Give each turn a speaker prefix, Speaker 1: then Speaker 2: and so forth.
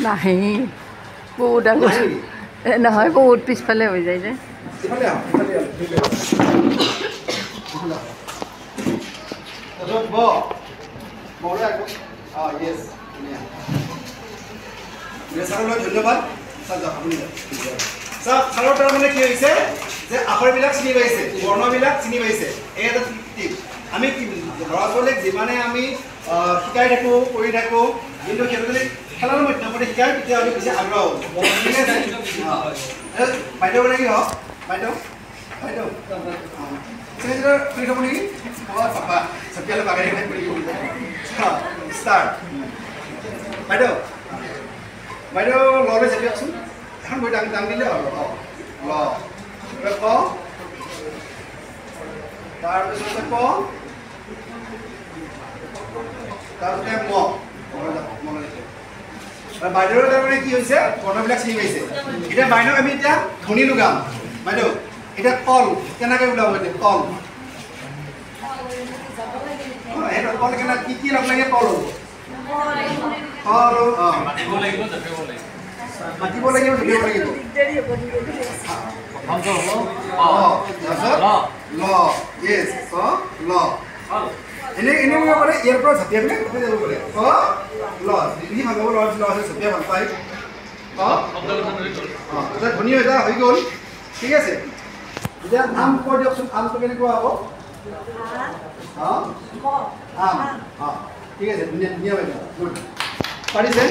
Speaker 1: নাহে বহুত ডাঙৰ নহয়, বহুত পিছফালে হৈ যায় যে।
Speaker 2: ধন্যবাদ। চাওক, ছাৰৰ তাৰমানে কি হৈছে যে আখৰবিলাক চিনি পাইছে, বৰ্ণবিলাক চিনি পাইছে। এই এটা টিপ। আমি ল'ৰা ছোৱালীক যিমানে আমি শিকাই থাকোঁ, কৰি থাকোঁ, কিন্তু সিহঁতে যদি খেলাৰ মাধ্যমতে শিকায় তেতিয়াহ'লে বেছি আগ্ৰহ হ'ব। ঠিক আছে। বাইদেউ মানে কি হওক, বাইদেউ বাইদেউ কৰি থ'ব নেকি? চাফা চপিয়ালে বাগাৰী কৰি ষ্টাৰ্ট। বাইদেউ বাইদেউ ললৈ চেপিয়াকচোন এখন বহি দাং দাং দিলে হ'ব। অঁ, ল, ক, তাৰপিছতে ক, তাৰপিছতে ম। বাইদেউৰ তাৰমানে কি হৈছে, বৰ্ণবিলাক চিনি পাইছে। এতিয়া বাইদেউক আমি এতিয়া ধ্বনি লগাম। বাইদেউ এতিয়া কল কেনেকৈ ওলাব? এতিয়া কল, সেইটো কল কেনে কি কি লগ লাগে কল হ'ব? কল মাতিব লাগিব, জঁপিয়াব লাগিব। ল, য়েছ, ক, ল। এনে এনে কৰিব পাৰে, ইয়াৰ পৰা ঝাপিয়াই পেলাই তাতে যাব পাৰে। ক, ল, বেছি ভাল পাব ল'ৰা ছোৱালী ঝাপিয়াই ভাল পায়। ক, অঁ, এটা ধ্বনি এটা হৈ গ'ল। ঠিক আছে। এতিয়া আম কৈ দিয়কচোন, আমটো কেনেকুৱা হ'ব? অঁ, আম। অঁ, ঠিক আছে, ধুনীয়া ধুনীয়া বাইদেউ, গুড, পাৰিছে।